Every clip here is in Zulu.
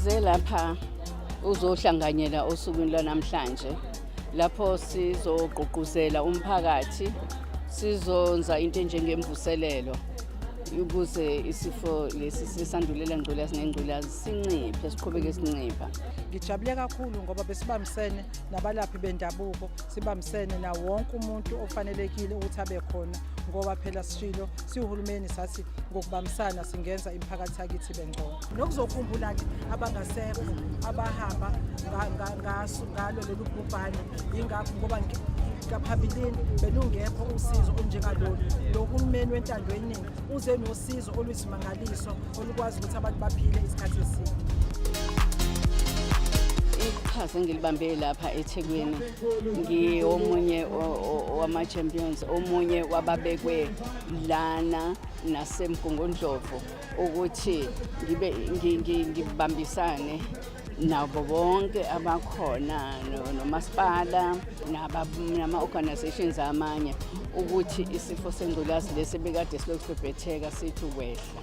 Size lapha uzohlanganyela osukwini lwanamhlanje lapho sizogqugquzela umphakathi, sizonza into enjengemvuselelo ukuze isifo lesi sesandulela ngculazi nengculazi sinciphe, siqhubeke sincipha. Ngijabule kakhulu ngoba besibambisene nabalaphi bendabuko, sibambisene na wonke umuntu ofanelekile ukuthi abe khona, ngoba phela sishilo siwuhulumeni sathi ngokubambisana singenza imiphakathi yakithi ibe ngcono. Nokuzokhumbula-ke abangasekho abahamba ngalo lolu bhubhane, yingakho ngoba ngaphambilini belungekho usizo olunjengalolu. Lo hulumeni wentando yeningi uze nosizo oluyisimangaliso olukwazi ukuthi abantu baphile isikhathi eside. Iqhaza engilibambe lapha eThekwini, ngiwomunye wama-champions, omunye wababekwe lana naseMgungundlovu ukuthi ngibe ngibambisane nabo bonke abakhona nomasipala nama-organizations amanye ukuthi isifo sengculazi lesi bekade silokhu sibhebhetheka sithi ukwehla.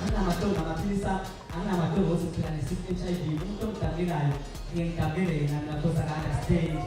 Anginamahloni ngamaphilisi, anginamahloni ngokuthi ngiphila nesifo HIV. Umuntu ongidabukelayo ngiye ngidabukele yena mina because aka-understand.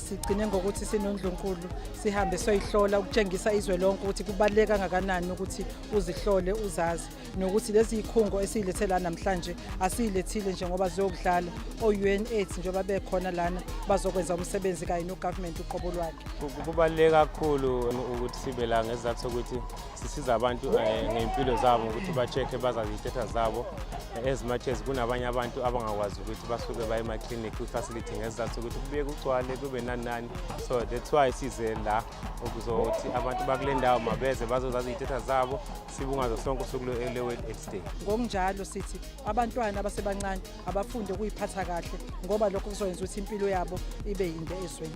Sigcine ngokuthi sinondlunkulu sihambe soyihlola ukutshengisa izwe lonke ukuthi kubaluleke kangakanani ukuthi uzihlole uzazi, nokuthi lezi zikhungo esiyilethe la namhlanje asiyilethile nje ngoba ziyokudlala. O-UNAIDS njengoba bekhona lana bazokwenza umsebenzi kanye no-government uqobo lwakhe. Kubaluleke kakhulu ukuthi sibe la ngesizathu sokuthi sisiza abantu ngey'mpilo zabo ngokuthi ba-check-e bazazi iy'tetha zabo, as much as kunabanye abantu abangakwazi ukuthi basuke baye emaklinikhi kwi-facility ngesizathu sokuthi kubuye kugcwale kube nani nani. So that's why size la ukuzothi abantu bakule ndawo mabeze bazozazi iy'tetha zabo, sibungaze sonke usuku lwe-World AIDS Day. Ngokunjalo sithi abantwana abasebancane abafunde ukuyiphatha kahle, ngoba lokho kuzoyenza ukuthi impilo yabo ibe yinde ezweni.